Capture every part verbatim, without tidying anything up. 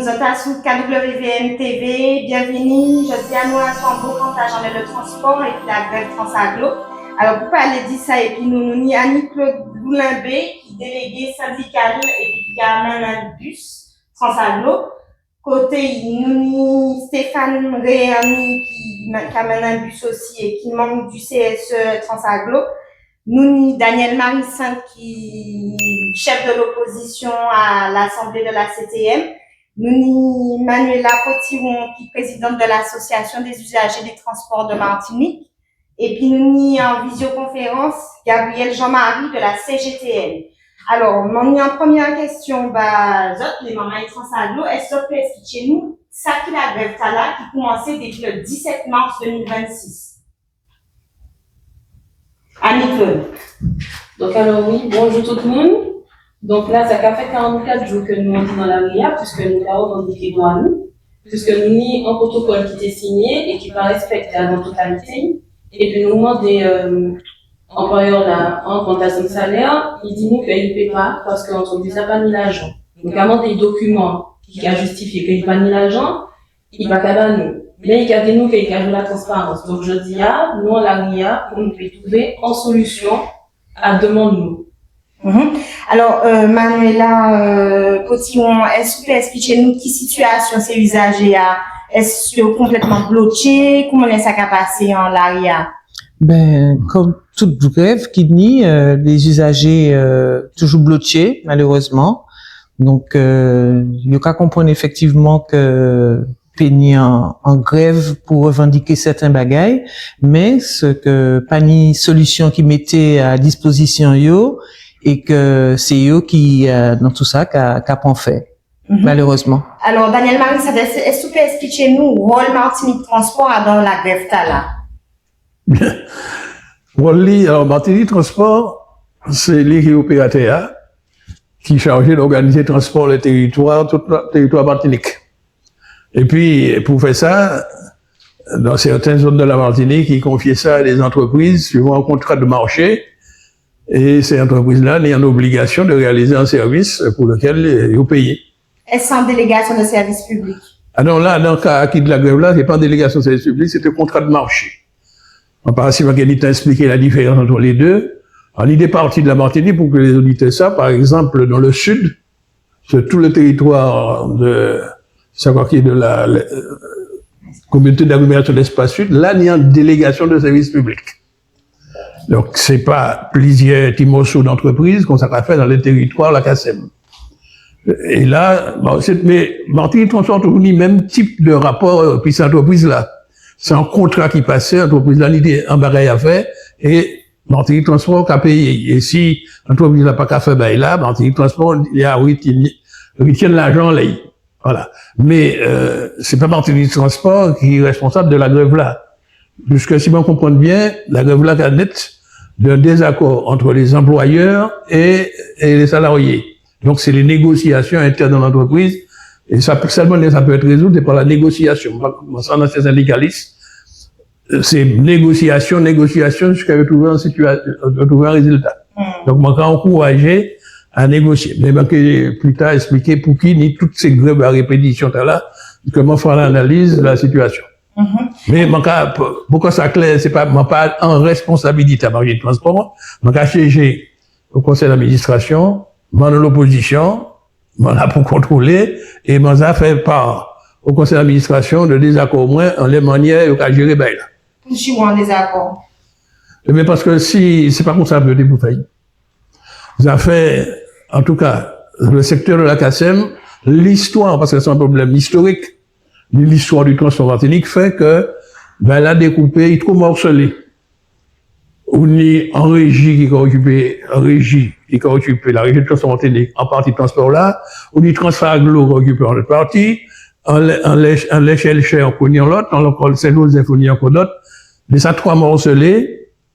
Zot asou K W V N T V, bienvini. Jòdi-a nou asou an bokantaj anlè le transpò épi lagrev Transaglo. Alò, pou palé di sa épi nou, nou ni Annie-Claude Loulimbé, ki délégé sendikal épi ki ka mennen bis Transaglo. Koté nou ni Stéphane Réani ki, ki ka mennen bis osi é ki manm di C S E Transaglo. Nou ni Daniel Marie-Sainte ki chef de l'opposition à l'Assemblée de la C T M. Nou ni Manuela Potiron ki prézidant de l'Association des usagers des transports de Martinique. Épi nou ni an viziokonférans Gabriel Jean-Marie de la C G T N. Alò, man ni an prèmié kestion ba zot, lé manm Transaglo, es zot pé espliké nou sa ki lagrev-tala ki koumansé dépi le dix-sept mars deux mille vingt-six ? Annie-Claude. Donk, alò, wi, bonjou tout moun. Donk la, sa ka fè karannkat jou ke nou antré dan lari-a, piske nou ka révandiké dwa nou, piske nou ni an protokol ki té sinyé é ki pa respekté dan totalité. Épi nou mandé, euh, anplwayè-a an ogmantasion de salè, i di nou ke i pé pa, paske lantrepriz-la pa ni lajan. Nou ka mandé dokiman ki ka jistifié ke i pa ni lajan, i pa ka ba nou. Mé i ka di nou ke i ka jwé la transparans. Donk, jòdi-a, nou an lari-a, pou nou pé trouvé an solision a demann nou. Mhm. Alò, euh, Manuela, euh, Potiron, es ou pé espliké nou ki sitiasion sé izajé-a, es yo konplètman bloké, kouman sa ka pasé an lari-a ? Ben, kon tout grev ki ni, euh, lé izajé, euh, toujou bloké, malérezman. Donk, euh, yo ka konprann éfektivman ke pé ni an, an grev pou révandiké sèten bagay, mé sé ke pa ni solision ki mété a dispozision yo, é ke sé yo ki, euh, dan tou sa, ka, ka pran fè, malérezman. Alò, Daniel Marie-Sainte, es, es ou pé espliké nou wol Martinique Transport dan lagrev-tala ? Wol li, alò, Martinique Transport, sé li ki opératè-a, ki chajé d'organizé transpò lé téritwa, tout lé téritwa Matinik. Épi, pou fè sa, dan sèten zòn de la Matinik, i konfié sa a dé zantrepriz suivan an kontra de marché. É sé zantrepriz-la ni an obligasion de réalizé an sèvis pou lékel yo péyé. Es sé an délégasion de sèvis piblik ? A non, la, dan ka ki de lagrev-la, sé pa an délégasion de sèvis piblik, sé an kontra de marché. An prensip, man ké ni tan espliké la diférans ant lé dé. An ni dé pati de la Matinik, pou ke lé oditè sav, pa ekzanp, dan le sid, sur tout le territoire de, sa ki de la, la, euh, communauté d'agglomération de l'Espace Sud, la, ni an délégasion de sèvis piblik. Donk, sé pa pliziè ti moso d'antrepriz kon sa ka fet dan lé téritwa la CACEM. É la, bon, sé, mé Martinique Transport toujou ni menm tip de rapò, euh, épi sé antrepriz-la. Sé an kontra ki pasé, antrepriz-la ni dé, an bagay a fè, é Martinique Transport ka péyé. É si antrepriz-la pa ka fè bagay-la, Martinique Transport, i a, wi, i, i retienn lajan anlè'y. Voilà. Mé, euh, sé pa Martinique Transport ki responsab de lagrev-la. Piske si man konprann bien, lagrev-la ka net d'an dézakò ant lé anplwayè é, é lé salarié. Donk, sé lé négosiasion entèn dan lantrepriz. É sa, selman, sa pé et rézoud pa la négosiasion. Mwen, mwen sé an ansien sendikalis. Sé négosiasion, négosiasion, jiska yo trouvé an sitia-, yo trouvé an rézilta. Hmm. Donk, mwen ka ankourajé a négosié. Mé mwen ké pli ta espliké pouki ni tout sé grev a répétision-tala, kouman fè an analiz la sitiasion. Mhm. Mé mwen ka, pou, pou ke sa klè, sé pa, mwen pa an responsabilité a Martinique Transport, mwen ka siéjé o konsèy d'administrasion, mwen an lopozision, mwen la pou kontrolé, é mwen ja fè pa o konsèy d'administrasion de dézakò mwen anlè manniè yo ka jéré bagay-la. Poutji ou an dézakò ? Ében, paske si sé pa kon sa yo té pou fè'y. Zafè, antouka, le sektè de la CACEM, listwa, paske sé an pwoblem istorik, listwa di transpò Matinik fè ke, ben, la dékoupé, i two mòselé. Ou ni an réji ki ka okipé, an réji ki ka okipé la réji de transpò Matinik, an pati transpò-la, ou ni Transaglo ki ka okipé an lot pati, anlè, anlè, anlè Schœlcher, ou ni an lot, anlè ankò Saint-Joseph, ou ni ankò dot. Mé sa twa mòselé,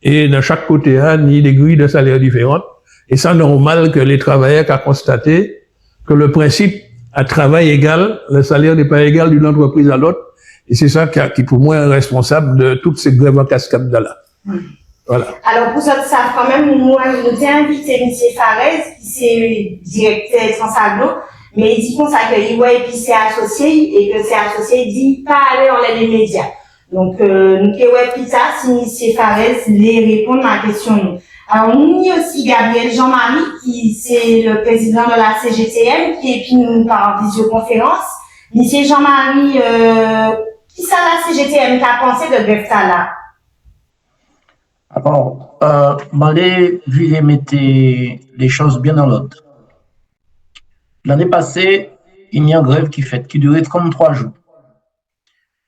é dan chak koté-a, ni dé griy de salè diféran. É sa nòmal ke lé travayè ka konstaté ke le prensip a travay égal, le salaire n'est pas égal d'une entreprise à l'autre. É sé sa ki, ki pou mwen responsab de tout sé grev an kaskad-la. Hmm. Voilà. Alò, pou zot sav kanmenm, nou, nou té envité misié Farès, ki sé direktè Transaglo, Mé i di konsa ke i wè épi sé asosié'y, é ke sé asosié'y di pa alé anlè lé média. Donk, euh, nou ké wè pli ta si misié Farès lé réponn a kèsion-nou. Alò, nou ni osi Gabriel Jean-Marie, ki sé le prézidan de la C G T M, ki épi nou pa viziokonférans. Misié Jean-Marie, euh, kisa la C G T M ka pansé de grev-tala ? Alò, euh, man lé viré mété lé choz bien an lòd. Lanné pasé, i ni an grev ki fet, ki diré tranntwa jou.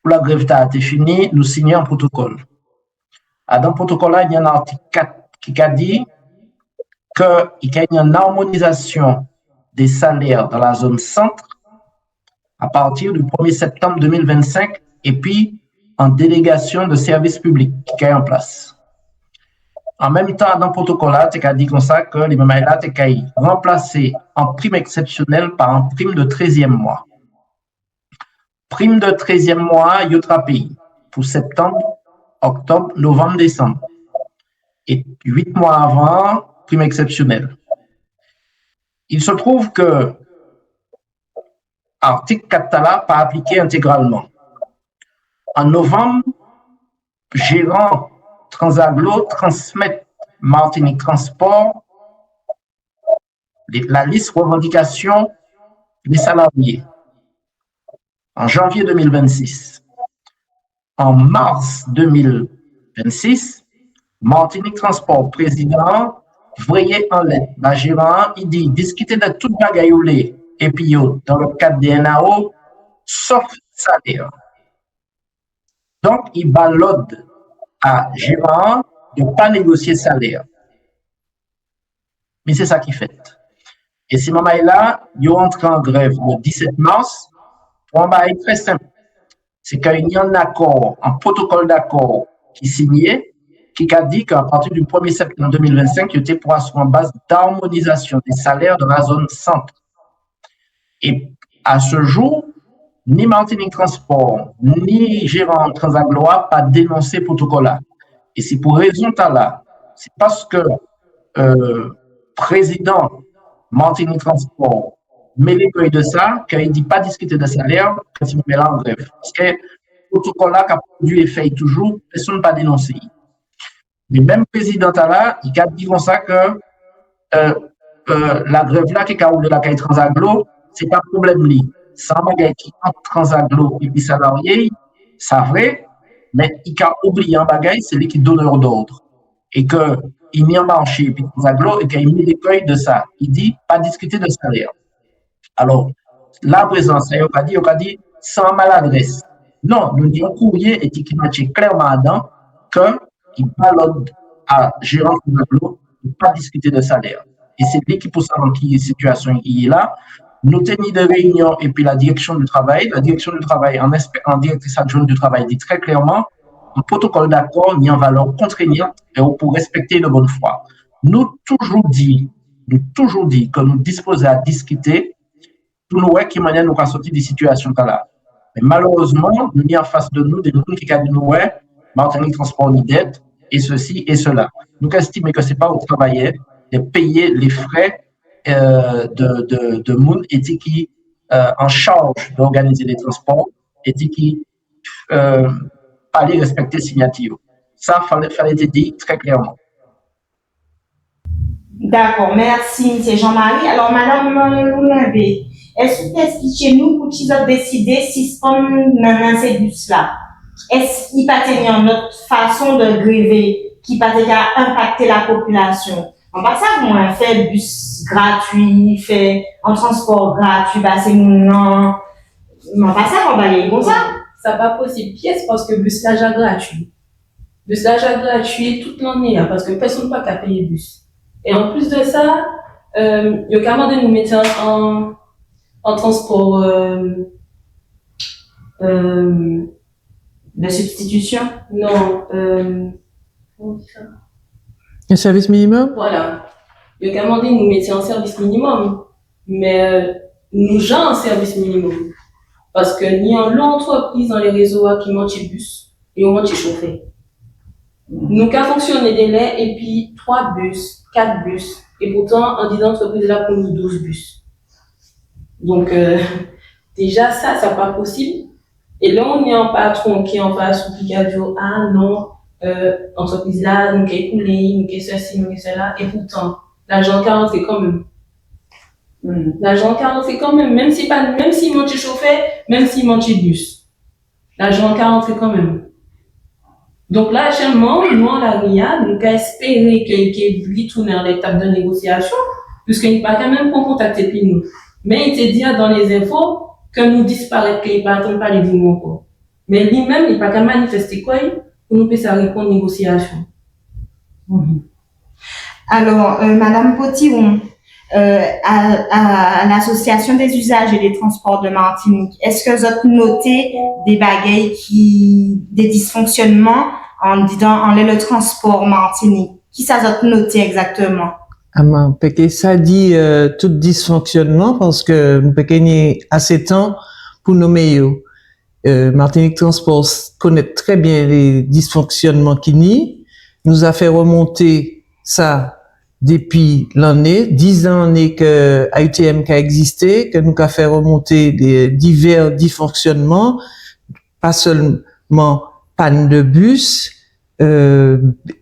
Pou lagrev-tala té fini, nou siyen an protokol. Adan protokol-la, i ni an artik kat ki ka di ke i ka ni an armonizasion dé salè dan la zòn sant a partir di prémié septanm dé mil vennsenk, épi an délégasion de sèvis piblik ki kay an plas. An menm tan, adan protokol-la, té ka di konsa ke lé manmay-la té kay ranplasé an prim eksepsionel pa an prim de trèzièm mwa. Prim de trèzièm mwa, yo trapé'y pou septanm, oktob, novanm, désanm. É uit mwa avan, prim eksepsionel. Il se trouve que artik kat-tala pa apliké entégralman. An novanm, jéran Transaglo transmet Martinique Transport la lis revandikasion dé salarié an janvié dé mil vennsis. An mas dé mil vennsis, Martinique Transport prézidan-an vréyé an let ba jéran-an, i di, diskité de tout bagay ou lé épi yo dan le kad dé N A O, sof salè. Donk, i ba lòd a jéran-an de pa négosié salè. Mé sé sa ki fet. É sé manmay-la, yo antré an grev le disèt mas pou an bagay trè senp. Sé ke ni an akò, an protokol dakò ki siyen, ki ka di ke a partir di prémié septanm dé mil vennsenk, yo té pou asiré an baz d'armonizasion dé salè dan la zòn sant. É a se jou, ni Martinique Transport, ni jéran Transaglo-a pa dénonsé protokol-la. É sé pou rézon-tala, sé paske, euh, prézidan Martinique Transport mélé kò'y de sa, ke i di pa diskité de salè, ke sé manmay-la an grev. Paske protokol-la ka prodwi éfè'y toujou, pèsonn pa dénonsé'y. Mé menm prézidan-tala, i ka di konsa ke, euh, euh, lagrev-la ki ka woulé lakay Transaglo, sé pa pwoblem li. Sé an bagay ki ant Transaglo épi salarié'y, sa vré, mé i ka oubliyé an bagay, sé li ki donneur d'ordre. É ke i ni an maché épi Transaglo, é ke i mélé kò'y de sa. I di, pa diskité de salè. Alò, la, aprézan, sa yo ka di, yo ka di, sé an maladres. Non, nou ni an kourié éti ki matjé klèman adan ke i ba lòd a jéran Transaglo de pa diskité de salè. É sé li ki pou sav an ki sitiasion i yé la. Nou té ni dé réinion épi la direction du travail. La direction du travail, an espè-, an directrice adjointe du travail, di trè klèman, an protokol dakò ni an valè kontrényan é ou pou respekté'y de bonne foi. Nou toujou di, nou toujou di ke nou dispozé a diskité pou nou wè ki manniè nou ka sòti di sitiasion-tala. Mé malérezman, nou ni an fas de nou dé moun ki ka di nou, wè, Martinique Transport ni det, é sesi é sela. Nou ka estimé ke sé pa o travayè de péyé lé frè, euh, de, de, de moun éti ki, euh, an chaj d'organizé lé transpò, éti ki, euh, pa lé respekté signati-yo. Sa, falé, falé té di trè klèman. Dakò, mèsi, misié Jean-Marie. Alò, madanm Loulembé, es ou pé espliké nou poutji zot désidé sispann mennen sé bis-la ? Es i pa té ni an lot fason de grévé ki pa té ka enpakté lapopilasion ? An pa sav, mwen, fè bis gratui, fè an transpò gratui ba sé moun-lan. An pa sav, an bagay kon sa. Sa pa posib pies, paske bis-la ja gratui. Bis-la ja gratui tout lanné-a, paske pèsonn pa ka péyé bis. É an plis de sa, euh, yo ka mandé nou mété an, an, an transpò, euh, euh, de sibstitision. Non, euh, koman i di sa ? Un service minimum ? Vwala. Yo ka mandé nou mété an sèvis minimòm. Mé, euh, nou ja an sèvis minimòm. Paske ni anlo antrepriz dan lé rézo-a ki mantjé bis, é yo mantjé chofè. Nou ka fonksioné délè épi twa bis, kat bis, é poutan andidan antrepriz-la pou nou douz bis. Donk, euh, déja sa, sa pa posib. É lè ou ni an patwon ki anfas ou ki ka di'w, a non, euh, antrépriz-la, nou ké koulé, nou ké sesi, nou ké sela, é poutan, lajan ka rantré kanmenm. Lajan ka rantré kanmenm, menm si pa, menm si mantjé chofè, menm si mantjé bis. Lajan ka rantré kanmenm. Donk la, aktièlman, nou, an lari-a, nou ka espéré ke, ke li tounen a létap de négosiasion, piske li pa ka menm pran kontak épi nou. Mé li té di adan lé zenfo ke nou disparet, ke li pa tann palé di nou ankò. Mé li menm, li pa ka manifesté kò'y pou nou pé sa riprann négosiasion. Alò, euh, Madame Potiron, euh, à, à l'Association des usagers des transports de Martinique, es zot noté dé bagay ki, dé disfonksionnman andidan, anlè le transpò Matinik? Kisa zot noté ekzakteman? A, man pé ké sa di, euh, tout disfonksionnman, paske nou pé ké ni asé tan pou nonmen yo. Euh, Martinique Transport konnet trè bien lé disfonksionnman ki ni. Nou ja fè rimonté sa dépi lanné, diz lanné ke A U T M ka ekzisté, ke nou ka fè rimonté dé divè disfonksionnman, pa selman pann de bis, euh,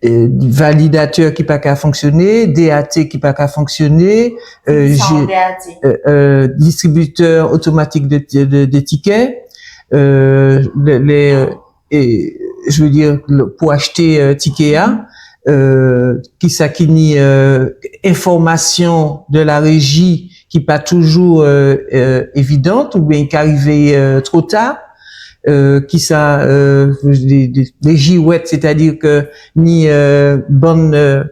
euh, validatè ki pa ka fonksioné, D A T ki pa ka fonksioné, euh, Kisa an jé- D A T? euh, euh, distributeur automatique de, de, de tickets, euh, les, les, euh, et, je veux dire, le- pou achté, euh, ticket, hein, euh, kisa ki ni, euh, enfòmasion de la régie ki pa toujou, euh, euh, évident oubien ki ka rivé, euh, two ta, euh, kisa, euh, lé, lé, lé jiwet, sétadi ke ni, euh, bann, euh,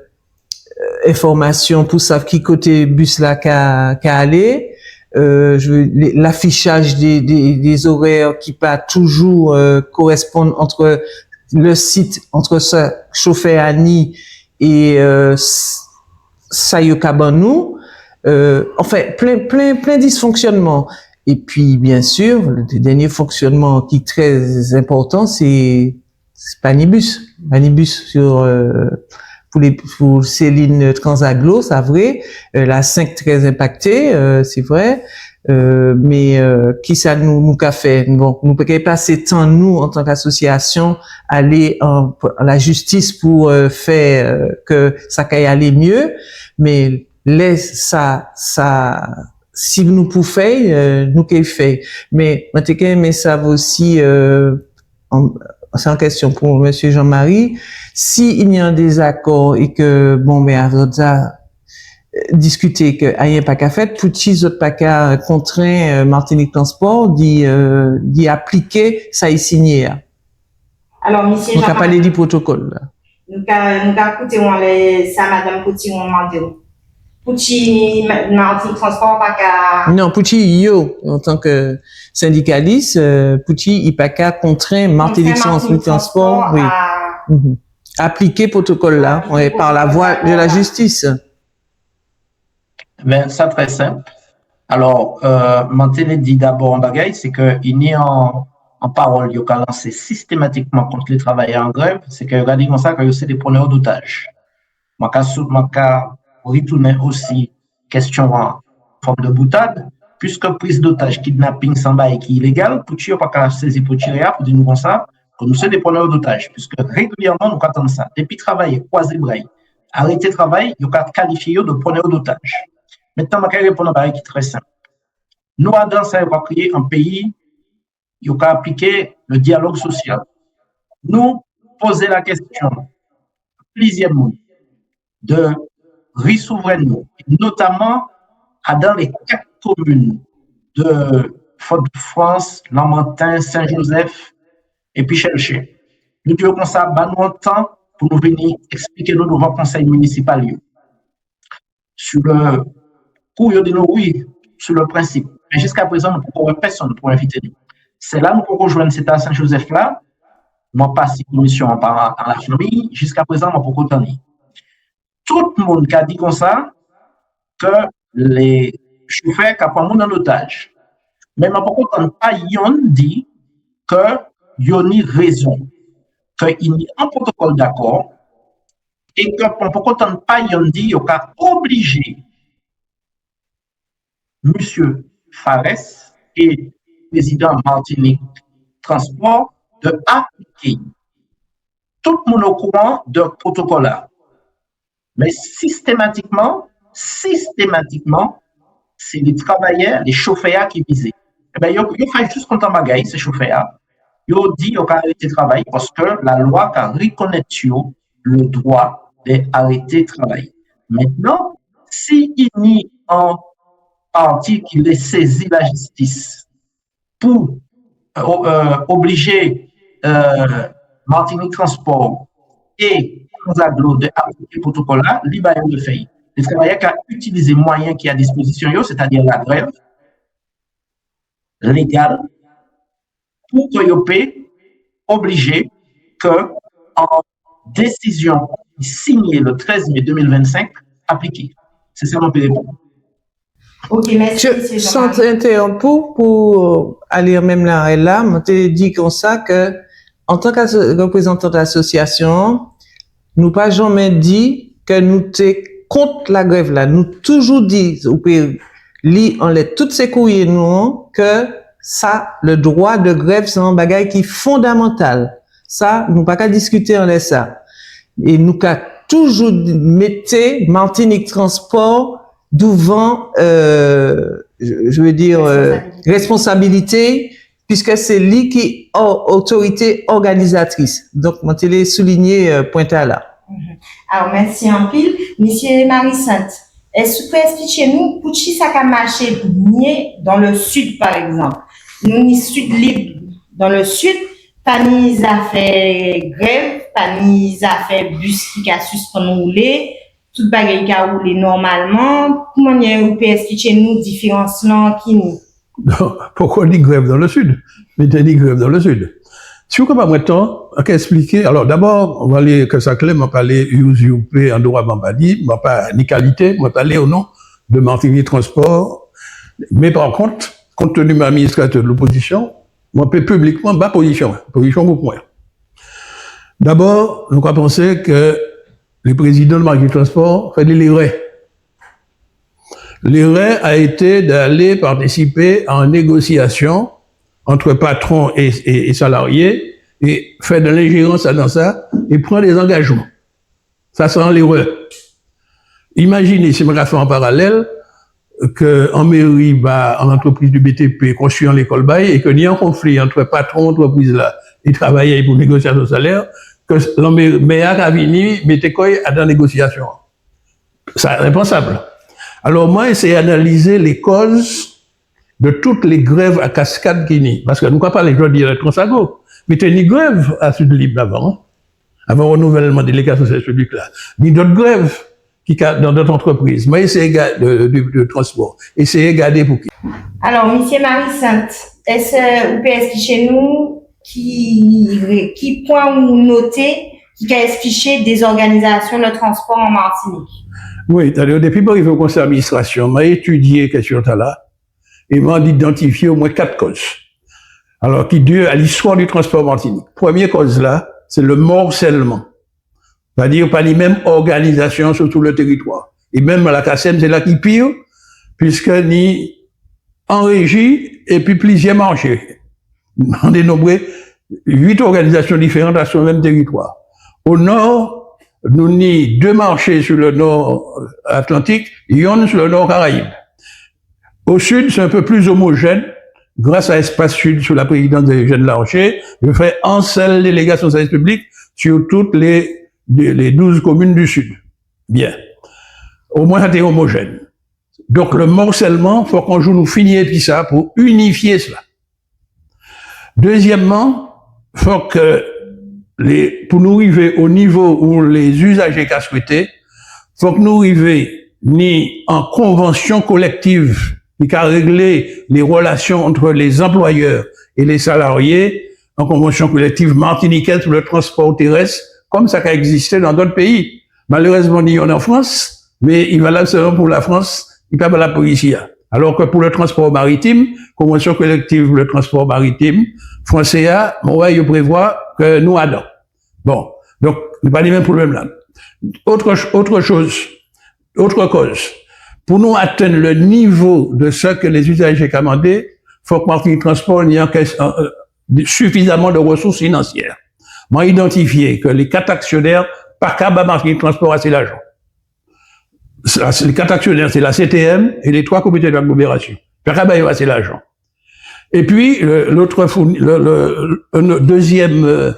enfòmasion pou sav ki koté bis-la ka, ka alé. Euh, je veux- lé- lafichaj dé, dé, dé zorè ki pa toujou, euh, korespon ant le sit, ant sa chofè-a ni é, euh, s- sa yo ka ban nou. Euh, anfen, plen, plen, plen disfonksionnman. Épi, bien sûr, le dènié fonksionnman ki trè enpòtan, sé, sé pa ni bis. Pa ni bis sur, euh, pou lé, pou sé lign Transaglo, sa vré. Euh, la senk trè enpakté, euh, sé vré. Euh, mé, euh, kisa nou, nou ka fè? Bon, nou pé ké pasé tan nou, antan k'asosiasion, alé an, an lajistis pou, euh, fè, euh, ke sa kay alé mié, mé lè sa, sa, si nou pou fè'y, euh, nou ké fè'y. Mé mwen té ké enmen sav osi, euh, an- sé an kestion pou Misié Jean-Marie, si i ni an dézakò é ke, bon, mé zot ja, euh, diskité ke ayen pa ka fet, poutji zot pa ka kontrenn, euh, Martinique Transport di, euh, di apliké sa i sinyé a? Alò, Misié Nou ka palé Jean-Marie, di protokol-la. nou ka, nou ka kouté'w anlè sa Madanm Potiron mandé'w. Poutji Ma- Martinique Transport pa ka... Non, poutji yo, antan ke sendikalis, euh, poutji i pa ka kontrenn Martinique Trans- Transport, wi. a- Mhm. Apliké protokol-la, Apliké wi, par la voie protokol-la. De la justice. Ben, sa trè senp. Alò, euh, man té lé di dabò an bagay, sé ke i ni an, an pawol yo ka lansé sistématikman kont lé travayè an grev, sé ke yo ka di kon sa ke yo sé dé preneurs d'otages. Man ka sou- man ka ritounen osi kestion-an fòm de boutad, puiske priz d'otaj, kidnapping, sé an bagay ki ilégal, poutji yo pa ka sézi prokirè-a pou di nou kon sa, ke nou sé dé preneurs d'otages, puiske régilièman nou ka tann sa. Dépi travayè kwazé bra'y, arété travay, yo ka kalifié yo de preneurs d'otages. Mentnan, man ka réponn an bagay ki trè senp. Nou adan sa yo ka kriyé an péyi, yo ka apliké le dialogue social. Nou pozé lakestion pliziè moun de risouvren nou, notaman adan lé kat komin de Fodfrans, Lamanten, Sen-Jozef épi Chelchè. Nou di yo kon sa, ba nou an tan pou nou vini ekspliké nou douvan konsey minisipal yo. Sur le coup, yo di nou wi, sur le principe. Mé jiska prézan, nou poko wè pèsonn pou envité nou. Sèl-la nou poko jwenn, sé ta Sen-Jozef la, man pase komision-an pa an lafanmi, jiska prézan, man poko tann li. Tout moun ka di kon sa ke lé chofè ka pran moun an otaj. Mé man poko tann pa yonn di ke yo ni rézon, ke i ni an protokol dakò, é ke man poko tann pa yonn di yo ka oblijé misié Fares é prézidan Martinique Transport de apliké. Tout moun okouran de protokol-la. Mé sistématikman, sistématikman, sé lé travayè, lé chofè-a ki vizé. Ében, yo, yo fè jis kontan bagay, sé chofè-a. Yo di yo ka arété travay paske lalwa ka rikonnet yo le droit de arété travay. Mentnan, si i ni an pati ki lé sézi lajistis pou, euh, o-, euh, oblijé, euh, Martinique Transport é Transaglo de apliké protokol-la, li ba yo le fèy. Lé travayè ka itilizé mwayen ki a dispozision yo, sétadi lagrev légal, pou ke yo pé oblijé ke an désizion sinyé le trèz mé dé mil vennsenk apliké. Sé sa man pé réponn. Ok, mèsi, misié Jean-Marie. San entèwonp ou, pou alé menm larel-la, man té di konsa ke, antan ke reprézantan de lasosiasion-an, nou pa janmen di ke nou té kont lagrev-la. Nou toujou di, ou pé li anlè tout sé kourié nou an, ke sa, le droit de grève, sé an bagay ki fondamantal. Sa, nou pa ka diskité anlè sa. É nou ka toujou mété Martinique Transport douvan, euh, je, je veux dire, euh, responsabilité, piske sé li ki o-, otorité òganizatris. Donk, man té lé soulinyé, euh, pwen-tala. Mhm. Alò, mèsi anpil. Misié Marie-Sainte, es ou pé espliké nou poutji sa ka maché mié dan le sid, pa ekzanp ? Nou ni Sud Lib dan le sid, pa ni zafè grev, pa ni zafè bis ki ka sispann woulé, tout bagay ka woulé nòmalman. Kouman ou pé espliké nou diférans-lan ki ni ? Non, poko ni grev dan le sid. Mé té ni grev dan le sid. Si ou ka ba mwen tan, an ka espliké. Alò, dabò, man palé, ke sa klè, man palé, ou, ou pé, an dwa, man pa di, man pa ni kalité, man palé o non de Martinique Transport. Mé pa kont, kont tini man administratè de lopozision, man pé piblikman ba pozision, pozision group mwen. Dabò, nou ka pansé ke le prézidan de Martinique Transport fè dé lérè. L'erreur a été d'aller participer en négociation entre patron et, et, et salarié et faire de l'ingérence dans ça et prendre des engagements. Ça, c'est l'erreur. Imaginez, si je fais un parallèle, que en mairie, bah, en entreprise du B T P, construit une école, bah, et que il y a un conflit entre patron d'entreprise là et travailleur pour négocier son salaire, ke lanmè-, mè-a ka vini mété kò'y adan négosiasion. Sa enpansab. Alò, mwen éséyé analizé lé kòz de tout lé grev a kaskad ki ni. Paske nou ka palé jòdi-a de Transaglo, mé té ni grev a Sud Lib avan, avan renouvèlman délégasion sèvis piblik la. Ni dot grev ki ka dan dot antrepriz. Mwen éséyé ga-, de, de, de transpò. Éséyé gadé pou ki. Alò, misié Marie-Sainte, es ou pé espliké nou ki, ki pwen ou noté ki ka espliké dézòganizasion le transpò an Matinik. Wi, tandé, dépi man rivé o konsèy administrasion, man étidié kestion-tala, é man idantifié omwen kat kòz. Alò, ki di a listwa di transpò Matinik. Prèmié kòz-la, sé le mòsèlman. Sétadi, pa ni menm òganizasion asou tout le téritwa. É menm la CACEM, sé la ki pir, piske ni an réji épi pliziè marché. Nou dénonbré uit òganizasion diféran asou menm téritwa. O nò, nou ni dé marché sou le nò Atlantik, yonn sou le nò Karayib. Au sud, c'est un peu plus homogène, grâce à Espace Sud, sous la présidence de Eugène Larcher, je fais un seul délégation de service public sur toutes les, les douze communes du sud. Bien. Omwen, sa té omojèn. Donk, le mòsèlman, fok an jou nou fini épi sa pou inifié sa. Dézièmman, fok, euh, lé, pou nou rivé o nivo ou lé izajé ka swété, fok nou rivé ni an konvansion kolektiv ki ka réglé lé rélasion ant lé anplwayè é lé salarié, an konvansion kolektiv matinikez pou le transpò tèrès, kon sa ka ekzisté dan dot péyi. Malérezman, ni yonn an Frans, mé i valab sèlman pou Lafrans, i pa valab pou isi-a. Alò ke pou le transpò maritim, konvansion kolektiv pou le transpò maritim fransé-a, mwen wè, yo prévwa ke nou adan. Bon, donk, nou pa ni menm pwoblèm-la. Ot ch-, ot choz, ot kòz. Pou nou atenn le nivo de sa ke lé izajé ka mandé, fok Martinique Transport ni an kès, an, euh, sifizaman de resours finansiè. Mwen idantifié ke lé kat aksionè pa ka ba Martinique Transport asé lajan. Sa, sé lé kat aksionè, sé la C T M é lé twa komité d'aglomérasyon. Pa ka ba yo asé lajan. Épi, le, lot fourni-, le, le, le dézyèm, euh,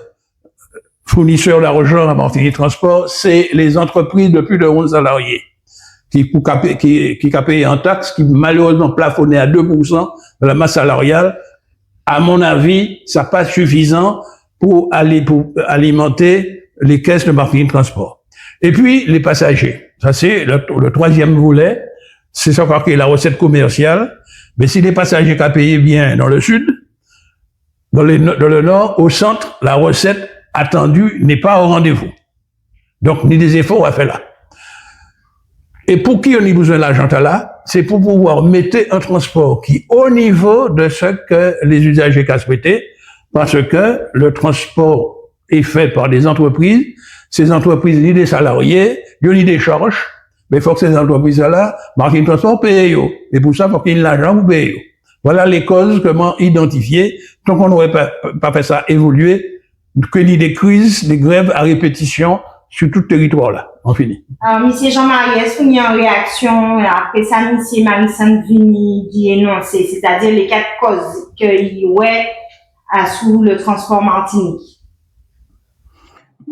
fournisè lajan a Martinique Transport, sé lé zantrepriz de plis de onz salarié ki pou ka pé-, ki, ki ka péyé an taks ki malérezman plafoné a dé pou san de la mas salaryal. A mon avi, sa pa sifizan pou alé, pou alimanté lé kès de Martinique Transport. Épi, lé pasajé. Sa sé le, le twazyèm volé. Sé sa ki la resèt komèsyal. Mé si lé pasajé ka péyé byen dan le sid, dan le, dan le nò, o sant, la resèt atandi n'est pas au rendez-vous. Donk, ni dé zéfò a fè la. É pou ki nou ni bizwen lajan-tala ? Sé pou pouvwa mété an transpò ki o nivo de sa ke lé izajé ka swété, paske le transpò est fait par des entreprises, sé zantrepriz ni dé salarié, yo ni dé chaj, mé fok sé zantrepriz-la, Martinique Transport péyé yo. É pou sa, fok ni lajan pou péyé yo. Vwala lé koz ke mwen idantifié, tan ke nou pa, pa fè sa évolié, ke ni dé kriz, dé grev a répétisyon si tout téritwa-la. Mwen fini. Euh, Misié Jean-Marie, es ou ni an réaksyon apré sa Misié Marie-Sainte vini di énonsé, sétadi lé kat koz ke i wè asou le transpò Matinik ?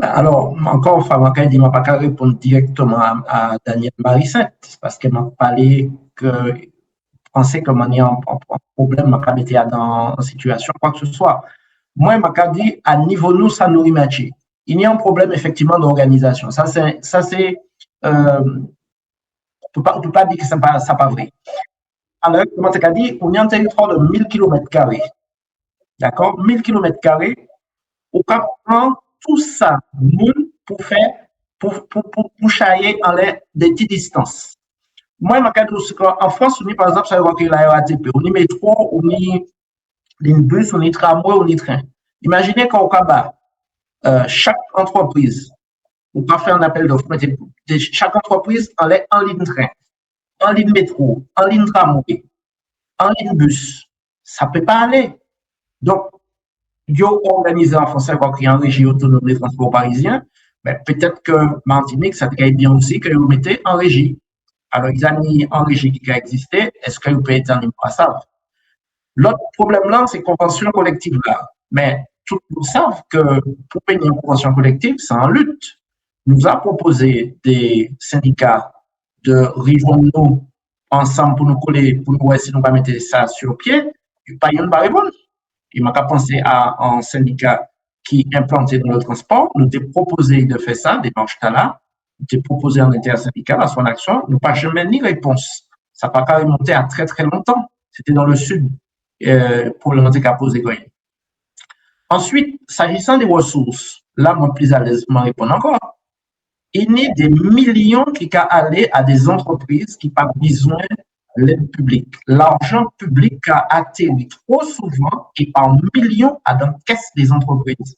Alò, ankò an fwa, mwen ka di mwen pa ka réponn dirèkteman a, a Daniel Marie-Sainte, paske mwen pa lé ke pansé ke mwen ni an, an, an pwoblèm, mwen ka mété adan an sitiyasyon, kwa ke se swa. Mwen, mwen ka di, a nivo nou, sa nou imajiné. I ni an pwoblèm, éfektivman, d'òganizasyon. Sa sé, sa sé, euh, ou pé pa, ou pé pa di ke sa pa, sa pa vré. Alò, kouman té ka di, ou ni an téritwa de mil kilomet karé. Dakò ? Mil kilomet karé, ou ka pran tout sa moun pou fè, pou, pou, pou, pou chayé anlè dé ti distans. Mwen, mwen ka di'w, sé ke an Frans, ou ni, pa egzanp, sa yo ka kriyé la R A T P, ou ni métro, ou ni lign bis, ou ni tramway, ou ni tren. Imajiné ke ou ka ba, euh, chak antrepriz, ou ka fè an apel d'offre, mété, dé, chak antrepriz anlè an lign tren, an lign métro, an lign tramway, an lign bis. Sa pé pa alé. Donk, yo òganizé an Frans, yo ka kriyé an réji otonom dé transpò parizyen, mé pétet ke Matinik, sa té ké byen osi ke yo mété an réji. Alò, i ni an réji ki ka ekzisté, es yo pé étann, mwen pa sav. Lot pwoblèm-la, sé konvansyon kolektiv-la. Mé tout moun sav ke pou pé ni an konvansyon kolektiv, sé an lit. Nou ja pwopozé dé sendika de rijwenn nou ansanm pou nou kolé, pou nou wè si nou ka mété sa si pyé, pa yonn pa réponn. É mwen ka pansé a an sendika ki enplanté dan le transpò, nou té pwopozé de fè sa, démach-tala, nou té pwopozé an entèsendikal, asou an aksyon, nou pa janmen ni répons. Sa pa ka rimonté a trè, trè lontan. Sé té dan le sid, euh, pwoblèm-lan té ka pozé kò'y. Answit, sajisan dé resous, la, mwen pli alez, mwen réponn ankò. I ni dé milyon ki ka alé a dé zantrepriz ki pa bizwen led piblik. Lajan piblik ka atéri two souvan é pa milyon adan kès dé zantrepriz.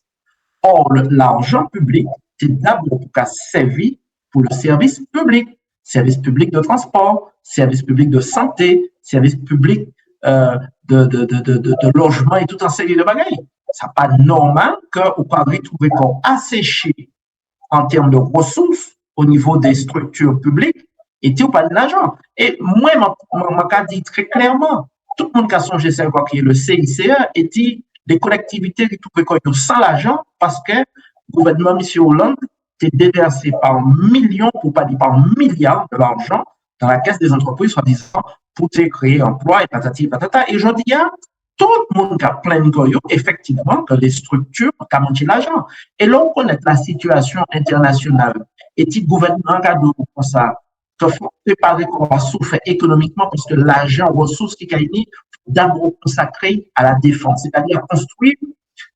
Or, le, lajan piblik té dabò pou ka sèvi pou le sèvis piblik, sèvis piblik de transpò, sèvis piblik de santé, sèvis piblik, euh, de, de, de lojman é tout an séri de bagay. Sa pa nòmal ke ou ka ritwouvé kò'w aséché an tèm de resous o nivo dé striktir piblik, éti ou pa ni lajan. É mwen, mwen, mwen, mwen ka di trè klèman, tout moun ka sonjé sa yo ka kriyé le C I C E, éti lé kolektivité ritwouvé kò yo san lajan paske gouvènman Misié Hollande té dévèsé pa milyon, pou pa di pa milyar de lajan dan la kès dé zantrepriz, swadizan pou té kréyé anplwa é patati é patata. É jòdi-a, tout moun ka plenn kò yo, éfektivman, ke lé striktir ka mantjé lajan. É lè ou konnet la sitiyasyon entènasyonal, éti gouvènman ka di'w kon sa, ke fok préparé kò a soufè ékonomikman, paske lajan, resous ki ka vini, fok dabò konsakré a la défans, sétadi konstwi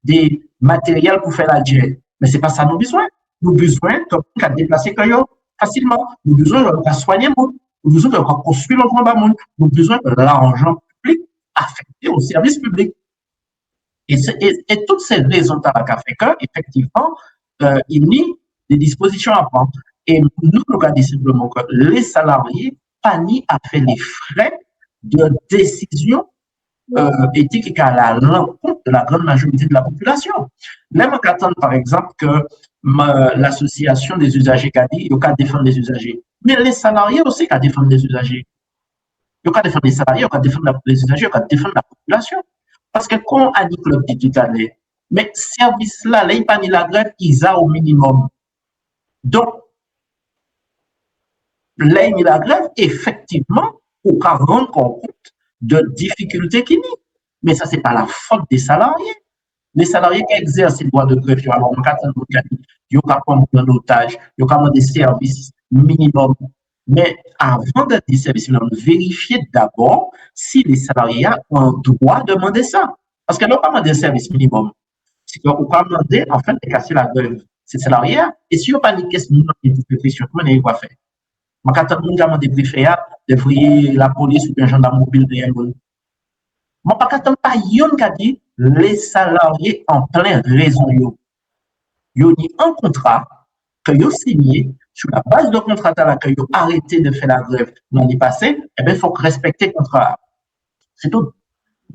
dé matéryel pou fè ladjè. Mé sé pa sa nou bizwen. Nou bizwen ke moun ka déplasé kò yo fasilman. Nou bizwen ke yo ka swanyé moun. Nou bizwen ke yo ka konstwi lojman ba moun. Nou bizwen ke lajan piblik afekté o sèvis piblik. É sé, é, é tout sé rézon-tala ka fè ke, éfektivman, euh, i ni dé dispozisyon a pran. É nou, nou ka di senpleman ke lé salarié pa ni a fè lé frè de désizion, euh, étik ki ka alé a lankont de la grann majorité de la popilasion. Lè man ka tann, pa ekzanp, ke ma, l'Association des usagers ka di, yo ka défann lé zizajé. Mé lé salarié osi ka défann lé zizajé. Yo ka défann lé salarié, yo ka défann la, lé zizajé, yo ka défann la popilasion. Paske kon Annie-Claude di talè, mé sèvis-la, lè i pa ni lagrev, i za o minimòm. Donk, lè i ni lagrev, éfektivman, ou ka rann kont de difikilté ki ni. Mé sa, sé pa la fot dé salarié. Lé salarié ki ka ekzèsé dwa de grev yo, alò, man ka tann moun ka di, yo ka pran moun an otaj, yo ka mandé sèvis minimòm. Mé avan de di sèvis minimòm, vérifié dabò si lé salarié-a an dwa de mandé sa. Paske lè ou ka mandé sèvis minimòm, sé ke ou ka mandé, an fet, de kasé lagrev sé salarié-a. É si yo pa ni pies moun pou fè présion, kouman yo ka fè? Man ka tann moun ka mandé préfé-a de voyé lapolis oubien jandam mobil dèyè moun. Man pa ka tann pa yonn ka di lé salarié an plen rézon yo. Yo ni an kontra ke yo sinyé, sou la baz de kontra-tala ke yo arété de fè lagrev lanné pasé, ében, fok respekté kontra-a. Sé tout.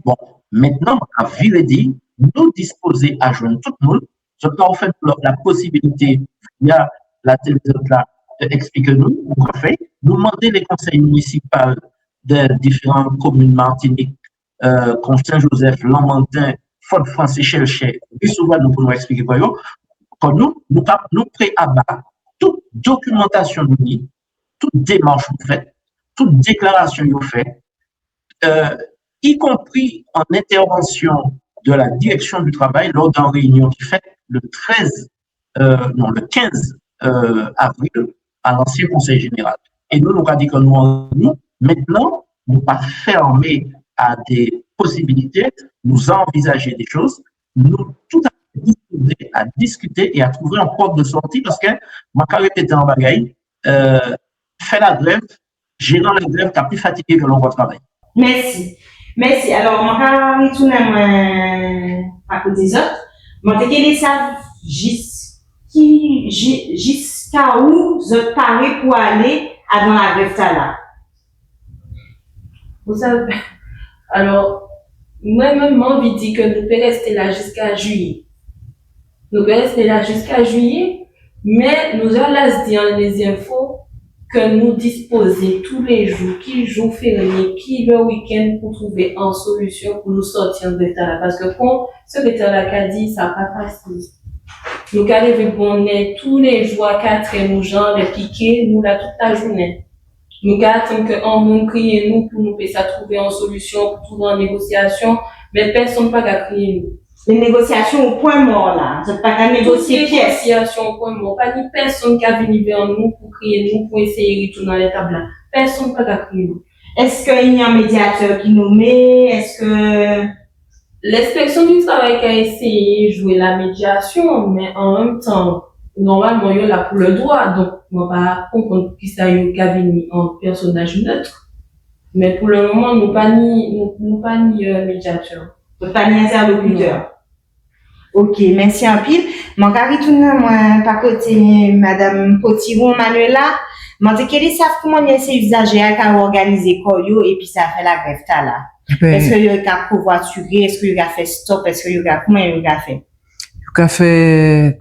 Bon, mentnan, man ka viré di, nou dispozé a jwenn tout moun, zot ka ofè nou la posibilité, via la télévizion-la, de ekspliké nou, nou ka fè, nou mandé lé konsey minisipal de diféran komin Matinik, euh, kon Sen-Jozef, Lanmanten, Fodfrans, Séchèl, Chè, risivwè nou pou nou ekspliké kò nou, kò nou, nou ka, nou pré a ba tout dokimantasion nou ni, tout démach nou fè, tout déklarasion yo fè, euh, i konpri an entèvansion de la Direction du Travail lò d'an réinion ki fet le trèz, euh, non, le kenz, euh, avril, a lansien Konsey Jénéral. É nou, nou ka di ke nou, nou, mentnan, nou pa fèmé a dé posibilité, nou anvizajé dé choz, nou toutafè dispozé a diskité é a trouvé an pòt de sòti, paske, man ka répété an bagay, euh, fè lagrev, jéran lagrev ka pli fatigé ke lè ou ka travay. Mèsi. Mèsi. Alò, man ka ritounen mwen a koté zot. Man té ké lé sav jis ki, ji-, jiska ou zot paré pou alé adan lagrev-tala. Ou sav, alò, mwen menm, man anvi di ke nou pé resté la jiska jiyé. Nou pé resté la jiska jiyé, mé nou ja las di an lé zenfo ke nou dispozé tou lé jou, ki jou férié, ki lè wikenn, pou trouvé an solision pou nou sòti an grèv-tala. Paske kon sékrétè-la ka di, sa pa fasil. Nou ka lévé bonnè tou lé jou a katrè, nou jan lè piké, nou la tout lajounen. Nou ka atann ke an moun kriyé nou pou nou pé sa trouvé an solision, pou trouvé an négosiasion, mé pèsonn pa ka kriyé nou. Lé négosiasion o pwen mò la, zot pa ka négosié pies. Tout négosiasion o pwen mò, pa ni pèsonn ka vini vè nou pou kriyé nou, pou éséyé ritounen a tab-la. Pèsonn pa ka kriyé nou. Eske ni an médiatè ki nonmé? Eske L'inspection du travail ka éséyé jwé la médiasion, mé an menm tan, nòmalman, yo la pou lè dwa. Donk, mwen pa konprann poukisa yo ka vini an pèsonaj nèt. Mé pou lè moman, nou pa ni, nou, nou pa ni, euh, médiatè. Nou pa ni entèlokitè. Non. Ok, mèsi anpil. Mwen ka ritounen mwen pa koté madanm Potiron Manuela. Mwen té ké lé sav kouman sé izajé-a ka òganizé kò yo épi sa fè lagrèv-tala. Eske yo ka kovoituré, eske yo ka fè stop, eske yo ka, kouman yo ka fè? Yo ka fè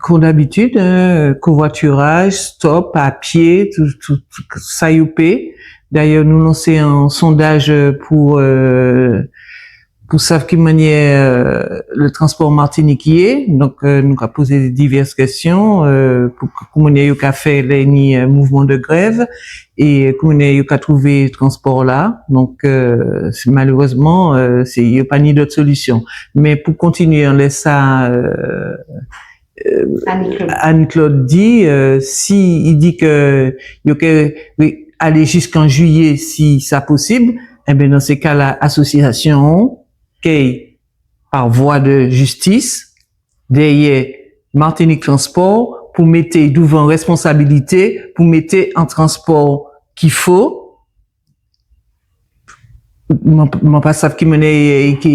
kon dabitid, hein, kovoituraj, stop, a pié, tout, tout, tout sa yo pé. Dayè, nou lansé an sondaj pou, euh, pou sav ki manniè, euh, le transpò Matinik yé. Donk, euh, nou ka pozé divès kestion, euh, pou, pou ki manniè yo ka fè lè ni, euh, mouvman de grèv. É kouman yo ka trouvé transpò-la. Donk, euh, sé, malérezman, euh, sé, yo pa ni dot solision. Mé pou kontinié anlè sa, euh, euh, Annie-Claude. Annie-Claude di, euh, si i di ke yo ké alé jiskan jiyé, si sa posib, enben, dan sé ka-la, asosiasion-an ké, pa vwa de jistis, dèyè Martinique Transport pou mété douvan responsabilité, pou mété an transpò ki fo. mwen, mwen pa sav ki manniè, ki,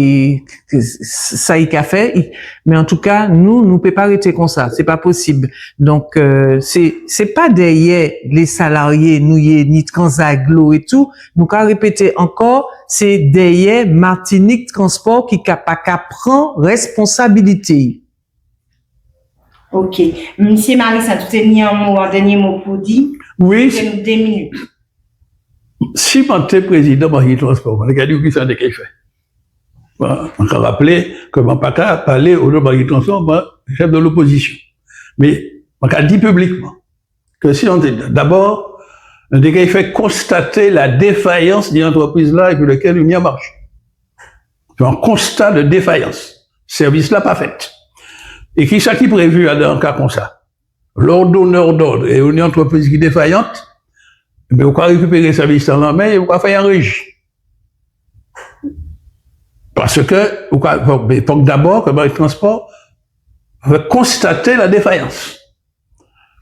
ki, sa i ka fè, i, mé antouka, nou, nou pé pa rété konsa, sé pa posib. Donk, euh, sé, sé pa dèyè lé salarié nou yé, ni Transaglo é tou, nou ka répété ankò, sé dèyè Martinique Transport ki ka, pa ka pran responsabilité. OK. Misié Marie-Sainte, ou té ni an mo, an dènié mo pou di ? Wi. Ou té ni dé minit. Si mwen té prézidan Martinique Transport, mwen té ka di'w kisa mwen té kay fè. Bon, mwen ka raplé ke mwen pa ka palé o non Martinique Transport, mwen, chef de l'opposition. Mé mwen ka di piblikman ke si mwen té, dabò, mwen té kay fè konstaté la défayans de lantrépriz-la épi lekel i ni an maché. Sé an konsta de défayans. Sèvis-la pa fet. É kisa ki prévi adan an ka konsa ? Lè ou donneur d'ordre é ou ni an lantrépriz ki défayant, ében, ou ka rékipéré sèvis-la an men, ou ka fè'y an réji. Paske ou ka, fok, fok dabò ke Martinique Transport fè konstaté la défayans.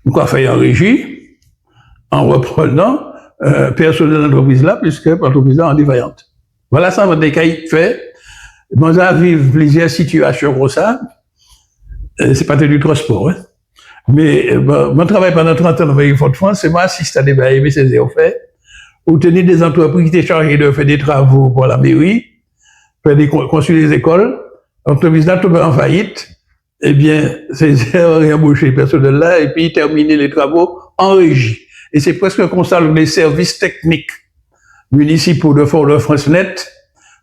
Ou ka fè'y an réji, an reprenan, euh, pèsonel lantrépriz-la, piske lantrépriz-la an défayant. Vwala sa mwen té kay fè. Mwen ja viv pliziè sitiasion konsa. Euh, sé pa té di transpò, en. Mé, euh, mwen, mwen travay pandan trant an dan méri Fodfrans, é mwen asisté a dé bagay, mé sé zè ou fè. Ou té ni dé lantrépriz ki té chajé de fè dé travo pou la méri, fè dé kon-, konstwi dé zékol. Lantrépriz-la tonbé an fayit. Ében, Césaire réanboché pèsonel-la épi tèminé lé travo an réji. É sé preske konsa lé sèvis teknik minisipo de Fodfrans net,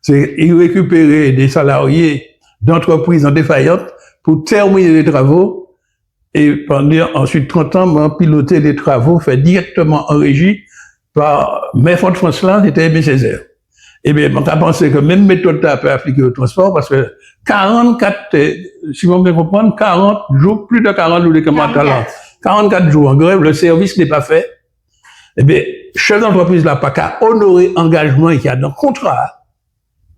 sé i rékipéré dé salarié d'antrépriz an défayant pou tèminé lé travo. É pandan ansuit trant an, mwen piloté lé travo fet dirèkteman an réji pa mè Fodfrans la, sé té Aimé Césaire. Ében, mwen ka pansé ke menm métod-la pé apliké o transpò, paske karant-kat, euh, si mwen bien konprann, karant jou, plis de karant jou de grèv, karant-kat. Karant-kat jou an grèv, le service n'est pas fait. Ében, chef d'antrépriz-la pa ka onoré angajman ki adan kontra-a.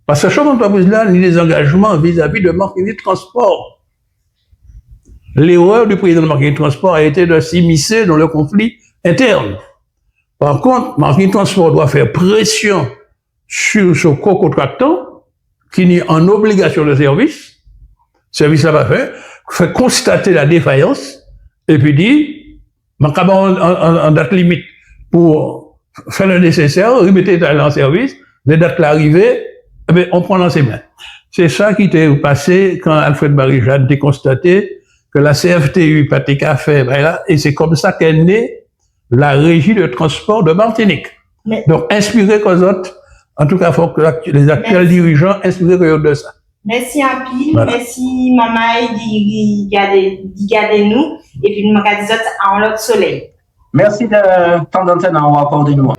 Paske chef d'antrépriz-la ni dé angajman vizavi de Martinique Transport. L'erreur du président de Martinique Transport a été de s'immiscer dans le conflit interne. Par contre, Martinique Transport doit faire pression sur son co-contractant, ki ni an obligasion de sèvis, sèvis-la pa fet, fè konstaté la défayans, épi di, mwen ka ba'w an, an, an, an dat limit pou fè le nésésè, rimété léta-a an sèvis, lè dat-la rivé, ében, ou pran an sé men. Sé sa ki té pasé kan Alfred Marie-Jeanne té konstaté ke la C F T U pa té ka fè bagay-la, é sé kon sa ke né la Régie de Transport de Martinique. Mé... Donk, enspiré kò zot, antouka, fok lé aktu-, lé aktiel dirijan enspiré kò yo de sa. Mèsi anpil, mèsi manmay di, di gadé, di gadé nou, épi nou ka di zot a an lot soley. Mèsi de tan d'antèn-la ou akòdé nou.